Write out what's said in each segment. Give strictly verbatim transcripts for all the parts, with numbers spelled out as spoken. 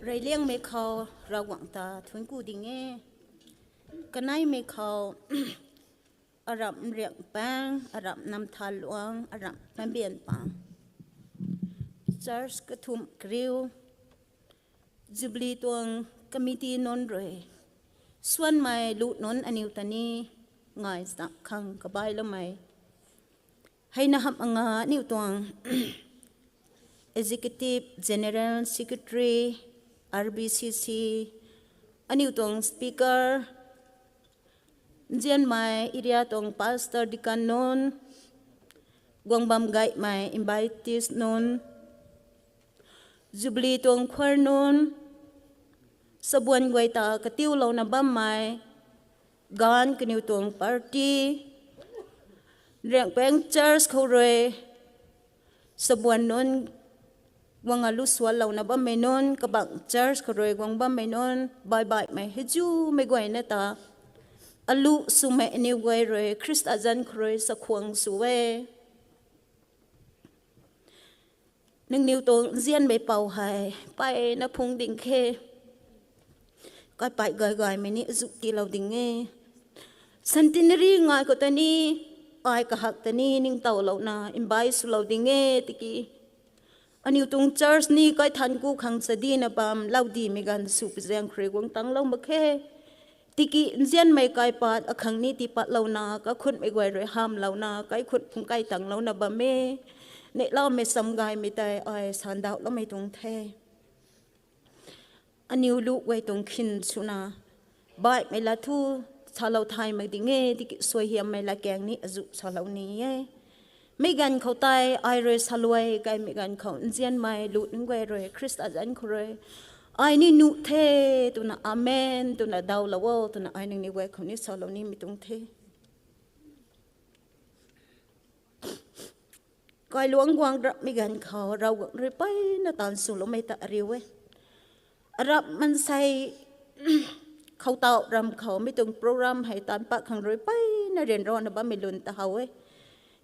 Reyliangmei khou Ravguangc ta thuanc ku ding e. Kaneimei khou Aramh Nriangpaeng, Aramh Namthanluang, Aramh Nambianpang, church kathumh kariu, Jubilee tuang committee nunc rui suanmei lu nunc aniw ta ni ngai zak khang kabailoumei, heina hamh anga aniw tuang Executive General Secretary, R B C C, aniw tuang speaker, nzianmei area tuang pastor, deacon nunc, guang bam gaymei invitees nunc, Jubilee tuang choir nunc, sabuan guay ta katiulouna bammei, ganv kaniw tuang party, Nriangpaeng church khou rui sabuan nunc guang alu suanlouna bammei nunc, kabang church khou rui guang bammei nunc, baibaihmei hei zumei guayna ta alu swmei aniw guay rui Khrista zanc khou rui sakhwang sw e. Nangniw tuang nzianmei pou hei mpeyna phungc ding khe. Kaipat gay gaymei ni azuh tiilou ding e. Centenary ngai khou ta ni, ai kahak ta ni ningtowlouna invite swlou ding e tiki, aniw tuang church ni kaithanc ku khang sadina bam, loudimei ganv sw pi zaeng khou rui guang tanglou mak khe. Tiki nzianmei kaipat akhang ni tiipatlouna, kakhunmei guay rui hamhlouna, kaikhun phungc kai tanglouna bam e. Neihloumei cham gaymei tei ai sandauhloumei tuang the. Aniw lu guay tuang khin swna baihmei lat thu salou thay mak ding e, tiki suaihiammei latkaeng ni azuh salou ni e. Mi ganv khou tei ai rui saluai kaimei ganv khou nzianmei lu nunc guay rui Khrista zanc khou rui ai ni nuh the twna amen twna dawlou o twna ai nangniw guay khou ni salou nimei tuang the. Kailuangc guang rapmei ganv khou Ravguangc rui mpeyna taanv swloumei ta ariu e. Arap mansei khoutau ram khou mi tuang program hei taanv pat khang rui mpeyna ryanrana bammei lun ta how e.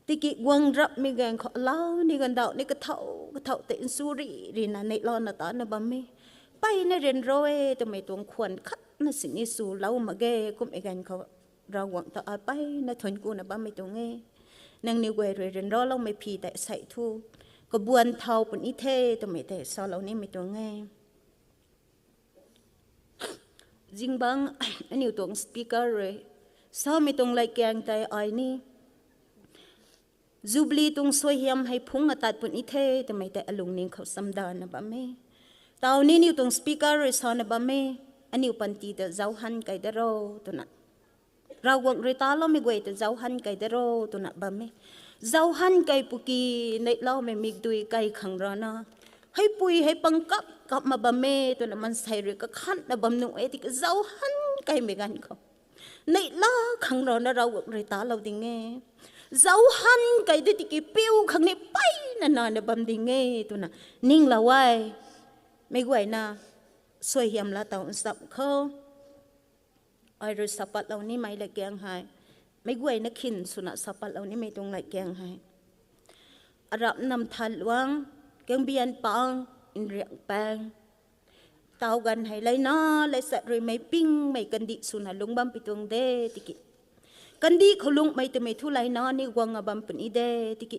Tiki guang rapmei ganv khou alau ni gandauh ni kathau kathau tei nsu ri rina neihlouna tana bam e. Mpeyna ryanra e twmei tuang khwan khatna sini swlou mak ge kummei ganv khou Ravguangc ta ai mpeyna thuanc kuna bammei tuang e. Nangniw guay rui ryanraloumei phi tei sei thu kabuan thau puni the twmei tei salou nimei tuang e. Zingbangc aniw tuang speaker rui samei tuang latkaeng tei ai ni Jubilee tuang suaihiam hei phungc atat puni the twmei tei alungning khou chamdana bam e. Tau ni aniw tuang speaker rui sana bam e, aniw panty ta zauhan kai da ro twna. Ravguangc rui taloumei guay ta zauhan kai da ro twna bam e. Zauhan kai puki neihloumei mikdui kai khang rana, heipui hei pang kap kap ma bam e twna mansei rui kakhanna bam nuh e tiki zauhan kaimei ganv khou neihla khang rana Ravguangc rui talou ding e. Zauhan kai de tiki piu khang ni mpeyna nana bam ding e twna ninglou e. Mei guayna suaihiam laa taw nsap khou ai rui sapatlou nimei latkaeng hei, mei guayna khin swna sapatlou nimei tuang latkaeng hei, Arap Namthanluang, Kangbianpang, Nriangpaeng, tau ganv hei leina leichat rui mei pingmei kandih swna lungc bam pi tuang de tiki, kandih khou lungcmei twmei thu leina ni guang a bam puni de tiki,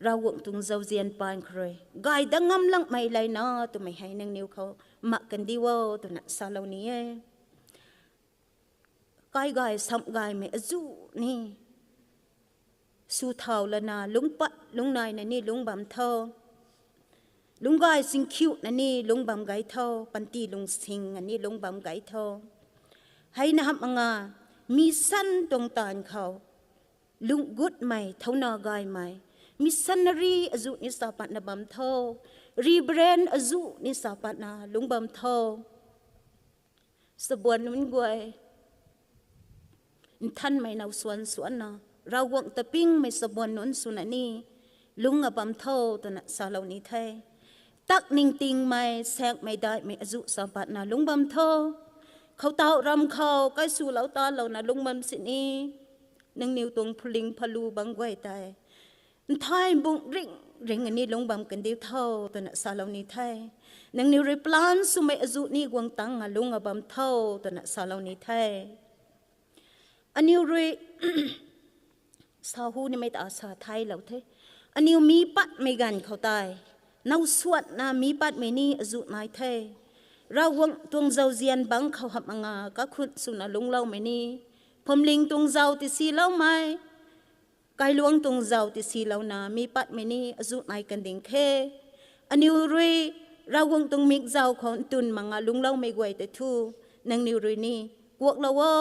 Ravguangc tuang zauzian paan khou rui gay dat ngam langmei leina twmei hei nangniw khou mak kandi o twna salou ni e. Kai gay samh gaymei azuh ni sw thau lana lungcpat lungcnaina ni lungc bam tho. Lungcgay singkhiuna ni lungc bam gay tho, panty lungsingna ni lungc bam gay tho. Heina hamh anga, mission tuang taanv khou lungc gutmei, thauna gaymei missionary azuh ni sa patna bam tho. Reverend azuh ni sa patna lungc bam tho. Sabuan nunc guay nthanmei now suan suanna, Ravguangc ta pingmei sabuan nunc swna ni lungc a bam tho twna salou ni the. Tak ningtingmei, saekmei daihmei azuh sa patna lungc bam tho. Khoutau ram khou kaiswlou talouna lungc bam sini, nangniw tuang phuling phalu bang guay tei nthai bung ring ring ni lungc bam kandiu tho twna salou ni the. Nangniw rui plan swmei azuh ni guang tangc a lungc a bam tho, twna salou ni the. Aniw rui sa hu nimei ta sa thaylou the. Aniw mi patmei ganv khou tei, now suatna mi patmei ni azuh nai the. Ravguangc tuang zauzian bangc khou hap manga kakhun swna lungcloumei ni, phuamling tuang zau tisiloumei, kailuangc tuang zau tisilouna mi patmei ni azuh nai kan ding khe. Aniw rui Ravguangc tuang mikzau khou ntwn manga lungcloumei guay tei thu, nangniw rui ni kuaklou o,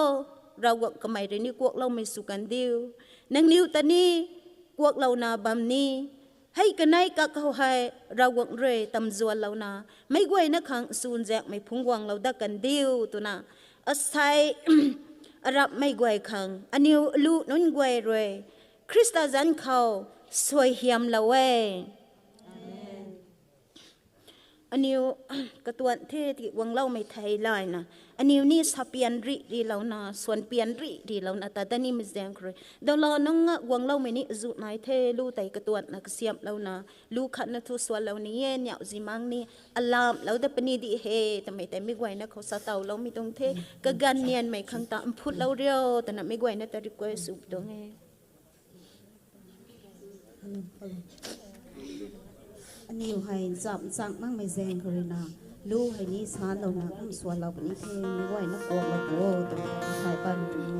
Ravguangc kamei rui ni kuakloumei sw kan diu. Nangniw ta ni kuaklouna bam ni, hei kanei kak khou hei Ravguangc rui tamzuanlouna, meic guayna khang sunzaekmei phungc guanglou dat kan diu twna, asei, arapmei guay khang aniw alu nunc guay rui Khrista zanc khou suaihiamlou e. Aniw katuan the tiki guangloumei thei layna, aniw ni sapian rih rilouna, suanpian rih rilouna ta dat nimei zaeng khou rui, dawla nunc nga guangloumei ni azuh nai the, lu tei katuanna kasiamhlouna, lu khatna thu suanlou ni e, niauh zimang ni alamhlou dat puni di he, twmei tei mi guayna khou sa tawloumei tuang the, kaganv nianmei khang ta mphutlou rio, twna mi guayna ta request sw tuang e. Aniw hei ncham nchang makmei zaeng khou ruina, lu hei ni sanlouna kum suanlou puni the, mi guayna kuaklou o, twna ta thai pan puni.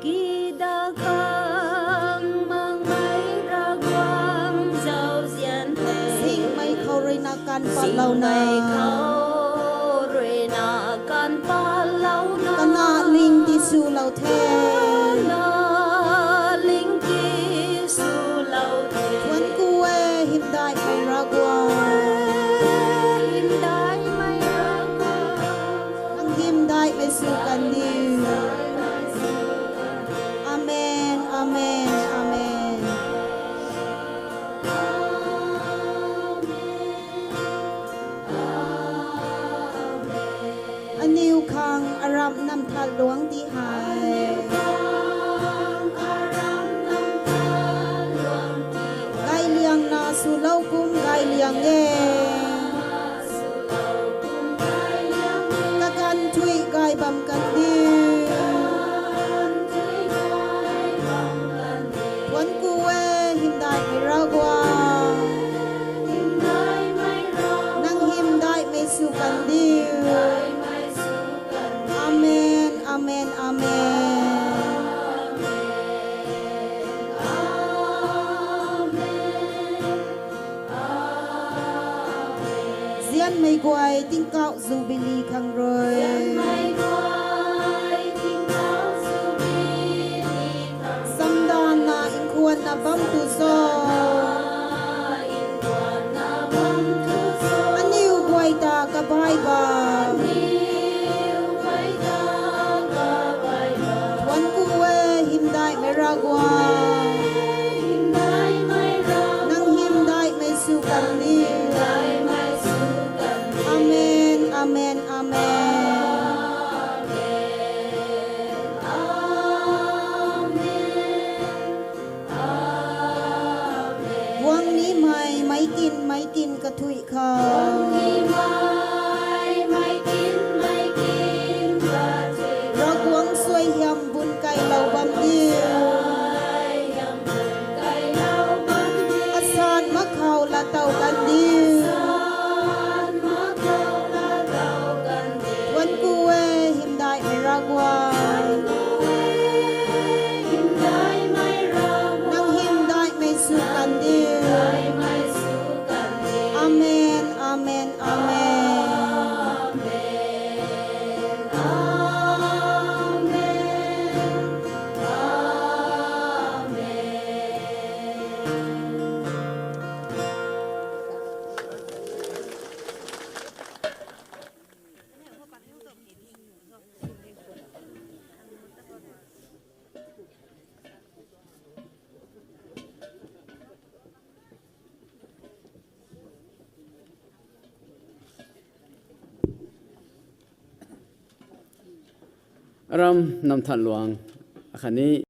Kida khang makmei Ravguangc zauzian the. Singmei khou ruina kan patlouna, singmei khou ruina kan patlouna, kana ling tiswlou the, kana ling tiswlou the. Thuanc ku e, hymdaihmei Ravguangc, hymdaihmei Ravguangc, nang hymdaihmei sw kan diu. Amen, amen, amen. Aniw khang aramh namthat luangc ti hei, gayliangna swlou kum gayliang e. Kaganv thuy gay bam kan diu. Thuanc ku e, hymdaihmei Ravguangc, nang hymdaihmei sw kan diu. Amen, amen, amen. Zianmei guay tingkauh Jubilee khang rui, samdanna nkhwanna bam tu cho. Aniw guay ta kabai bam. Thuanc ku e, hymdaihmei Ravguangc, nang hymdaihmei sw kan diu. Amen, amen, amen. Guang nimei meic kin meic kin kathuih khou, Ravguangc suaihiam bun kailou bam diu. Asan mak khou laatow kan diu. Thuanc ku e, hymdaihmei Ravguangc, nang hymdaihmei sw kan diu. Amen, amen, amen. Aram Namthanluang, akhatni